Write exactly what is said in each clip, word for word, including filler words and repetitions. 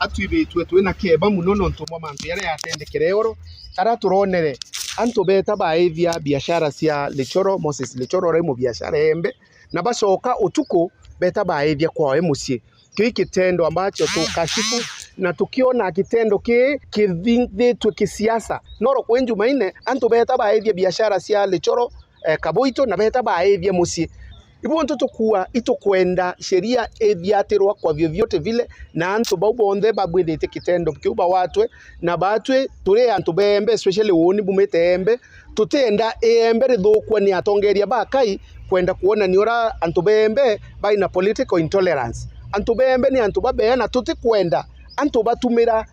Atwithitue twina kieba mono nontu bwa mantu jaria jatendekere oro, aria turonere antu beta baithia biashara cia Lichoro, Moses Lichoro arai mubiashara Embe, na bacoka utuku beta baithia kwawe mucii. Kii kitendo ambacho tukashifu, na tukiona kitendo kii kithithitue kisiasa. Noro kwi Jumaine, antu beta baithia biashara cia Lichoro, eh, Kaboito, na beta baithia mucii. Ibu ntu tukua itukwenda sheria ithiatirwa kwa vyovyote vile, na antu bau bonthe babwithite kitendo kiu bawatwe, na batwi turi antu ba Embe, especially uuni bumite Embe, tutienda Embe rithukua ni atongeria ba Kai kwenda kuonania uria antu ba Embe baina political intolerance. Antu ba Embe ni antu babea, na tutikwenda antu batumira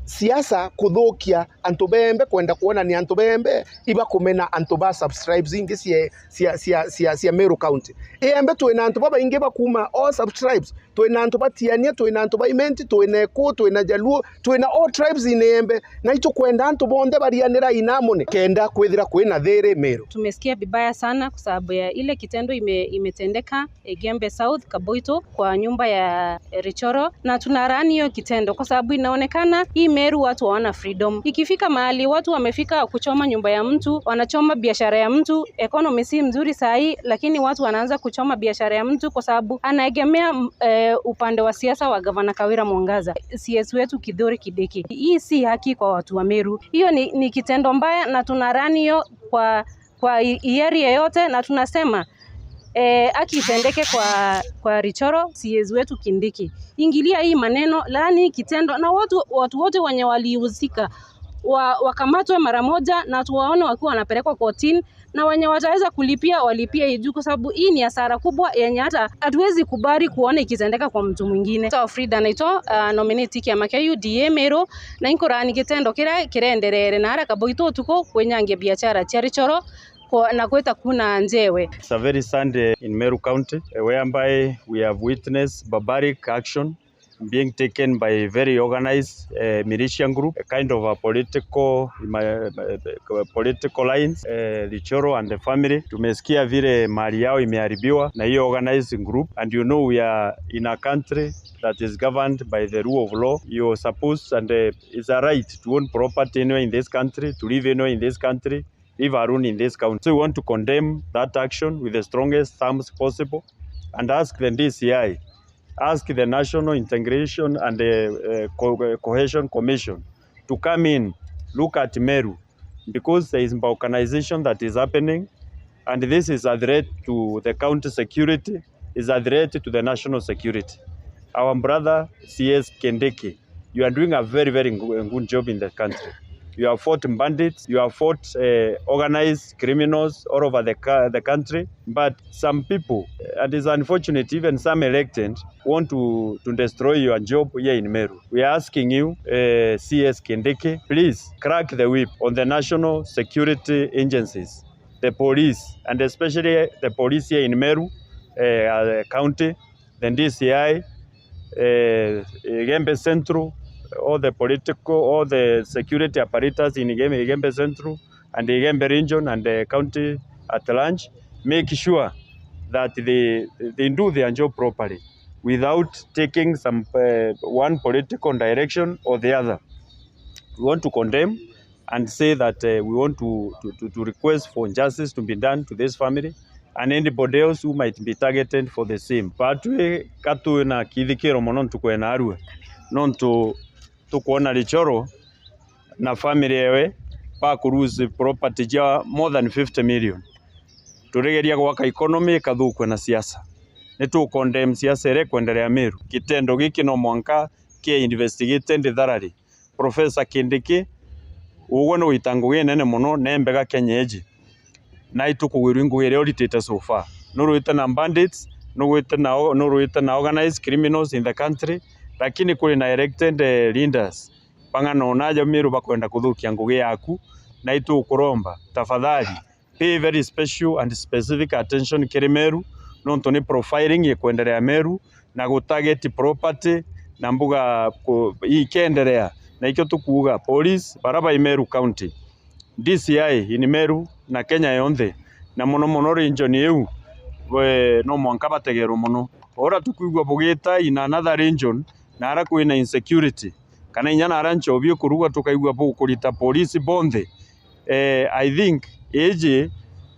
siasa kuthukia antu ba Embe, kwenda kuonania antu ba Embe ibakumena antu ba subscribes ingi cia, cia, cia, cia, cia Meru County. Embe twina antu babaingi bakuma all subscribes, twina antu ba Tiania, twina antu ba Imenti, twina Ekuu, twina Jaluo, twina all tribes in Embe, na itukwenda antu bonthe barianira in harmony kenda kwithira kwina thiri Meru. Tumesikia vibaya sana kwa sababu ya ile kitendo ime-, imetendeka Igembe South, Kaboito, kwa nyumba ya Richoro, na tunalaani hiyo kitendo kwa sababu inaonekana hii Meru watu hawana freedom. Ikifika mahali watu wamefika kuchoma nyumba ya mtu, wanachoma biashara ya mtu, economy si mzuri saa hii, lakini watu wanaanza kuchoma biashara ya mtu kwa sababu anaegemea, m-, eh, upande wa siasa wa Gavana Kawira Mwangaza. C S wetu Kithure Kindiki. Hii si haki kwa watu wa Meru. Hiyo ni, ni kitendo mbaya na tunalaani hiyo kwa, kwa hi-, hiari yeyote, na tunasema, eh, haki itendeke kwa, kwa Richoro, C S wetu Kindiki. Ingilia hii maneno, laani hii kitendo, na watu, watu wote wenye walihusika wa-, wakamatwe mara moja na tuwaone wakiwa wanapelekwa kotini, na wenye wataweza kulipia walipie hii juu, kwa sababu hii ni hasara kubwa yenye hata hatuwezi kubali kuona ikitendeka kwa mtu mwingine. So, Frida naitwa, uh, nominate kiama kia U D A Meru, na inkuraani kitendo kiria kirendereere na ara Kaboito utuku kwinyangia biashara cia Richoro kwa, na gwita kuna njewe. It's a very sad day in Meru County, eh, whereby we have witnessed barbaric action being taken by a very organized, eh, militia group, a kind of a political, my, political lines, eh, Richoro and the family. Tumesikia vile mali yao imeharibiwa na hiyo organized group, and you know we are in a country that is governed by the rule of law. You're supposed, and, eh, it's a right to own property anywhere in this country, to live anywhere in this country, live alone in this country. So we want to condemn that action with the strongest terms possible and ask the D C I, ask the National Integration and, uh, uh, Co-, uh, Cohesion Commission to come in, look at Meru, because there is balkanization that is happening, and this is a threat to the county security, is a threat to the national security. Our brother C S Kindiki, you are doing a very, very go-, good job in the country. You have fought bandits, you have fought, uh, organized criminals all over the, ca-, the country. But some people, and it's unfortunate, even some elected, want to, to destroy your job here in Meru. We are asking you, uh, C S Kindiki, please crack the whip on the national security agencies, the police, and especially the police here in Meru, uh, uh, County, the D C I, eh, Igembe Central, all the political, all the security apparatus in Igembe, Igembe Central and Igembe region and the county at large, make sure that they, they do their job properly without taking some, eh, one political direction or the other. We want to condemn and say that, eh, we want to, to, to, to request for justice to be done to this family and anybody else who might be targeted for the same. Batwi ka twina kithikiro mono ntuku ya narua, nontu tukwona Richoro na family ewe baku lose property ja more than fifty million. Turigeria gwaka economy ikathukwe na siasa. Ni tu condemn siasa iria ikwenderea Meru. Kitendo giki no mwanka kia investigated thoroughly. Professor Kindiki, ugwe nugwita ngugi inene mono na embega Kenya iji. Na itukugwirwa i ngugi iria uritite so far. Nurwite na bandits, nurwite na o-, nurwite na organized criminals in the country, lakini kuri na elected, eh, leaders bang'ana ona aja Meru bakwenda kuthukia ngugi yaku, na itukuromba, tafadhali, pay very special and specific attention kiri Meru, nontu ni profiling ikwenderea Meru, na gu target property, na mbuga ku-, ikenderea. Na ikio tukuuga, police, bara bai Meru County, D C I in Meru, na Kenya yonthe, na mono mono region iu, we, no mwanka bategerwe mono. Ora tukwigua bugita in another region, na ara kwina insecurity, kana inya na ara nchobi ikurugwa tukaigua bukurita polisi bonthe. Eh, I think iji,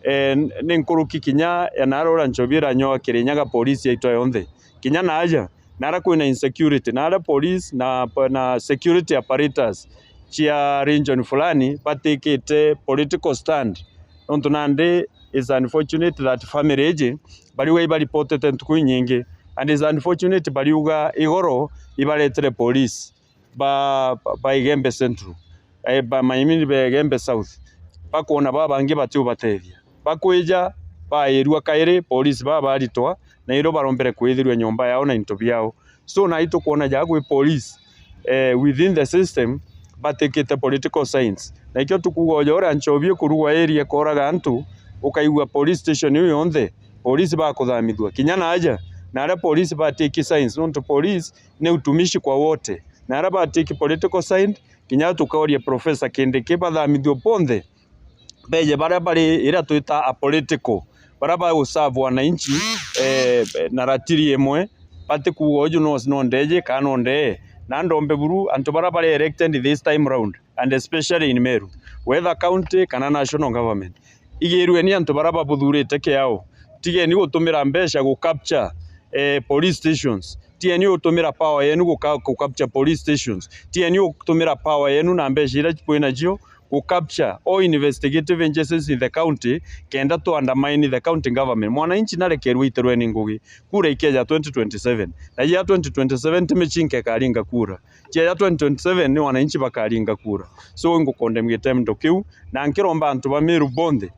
eh, ni nkuruki kinya ya na ara ura nchobi iranyoa Kirinyaga polisi yaitwa yonthe. Kinya na aja, na ara kwina insecurity, na ara police na, na security apparatus cia region fulani batikite political stand. Nontu nandi, it's unfortunate that family iji bariuga ibaripotete ntuku inyingi, and it's unfortunate bariuga igoro ibaretire police ba, ba, ba Igembe Central, eh, ba, I mean, ba Igembe South, bakwona babangi batiubatethia. Bakwija, bairua kairi, polisi baba baritwa, na irio barombere kwithirua nyomba yao na into biao. So, nai tukwona ja kwi police, eh, within the system, batikite political science. Na ikio tukuuga, uja uria nchobi ikurugwa area ikoraga antu, ukaigua police station iu yonthe, polisi bakuthamithua. Kinya na aja, na aria polisi batiki science, nontu police ni utumishi kwa wote. Na aria batiki political science, kinya tukauria Professor Kindiki, bathamithue bonthe, beje baria bari iria twita apolitical, baria baguserve wananchi, eh, na ratiri imwe, batikuuga uju no, no ndeje kana no ndee. Na ndombe buru antu baria bari elected this time round, and especially in Meru, whether county kana national government, igirue ni antu baria babuthurite kiao. Tigeni gutumira mbeca gu capture, eh, police stations. Tigeni gutumira power yenu gu ca-, gu capture police stations. Tigeni gutumira power yenu na mbeca iria bwi nacio gu capture all investigative agencies in the county, kenda to undermine the county government. Mwananchi narekerwe iterwe ni ngugi. Kura ikeja twenty twenty-seven. Na ya twenty twenty-seven ti michinka ikaringa kura. Cia ya twenty twenty-seven ni wananchi bakaringa kura. So, ngu condemn gitendo kiu, na nkiromba antu ba Meru bonthe,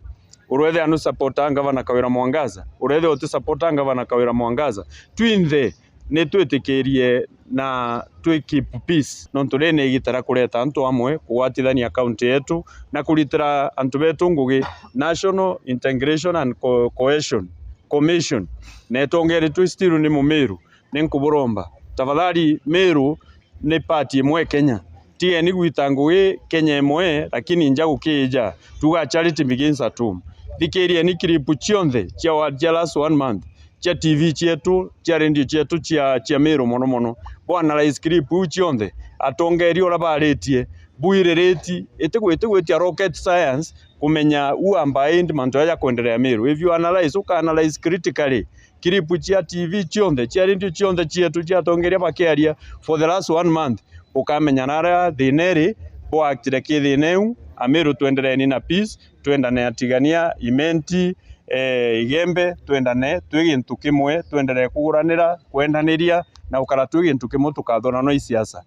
urwethe anu supporta Gavana Kawira Mwangaza, urwethe uti supporta Gavana Kawira Mwangaza, twinthe ni twitikirie na twi keep peace, nontu riri ni igita ria kureta antu amwe, kugwatithania county yetu, na kuritira antu betu ngugi. National Integration and Co-, Cohesion Commission, na itongeretwe still ni Mumiru, ni nkuburomba, tafadhali, Meru ni part imwe Kenya. Tigeni gwita ngugi Kenya imwe, lakini nja gukiija. Tuga charity begins at home. Thikirieni clip cionthe cia wa-, cia last one month, cia T V cietu, cia radio cietu, cia, cia Meru mono mono. Bo analyze clip iu cionthe, atongeria uria baritie, bwiririti, iti gwi-, iti gwitia rocket science kumenya who are behind mantu jaja jakwenderea Meru. If you analyze, uka analyze critically, clip cia T V cionthe, cia radio cionthe cietu, cia atongeria bakiaria for the last one month, ukamenya naria thina iri, bwaktire ki thina iu. Amiru, twendereni na peace, twendane atigania, Imenti, eh, Igembe, twendane twi gintu kimwe, twenderee kuguranira, kwendaniria, na gukara twi gintu kimwe, tukathonanwa i siasa.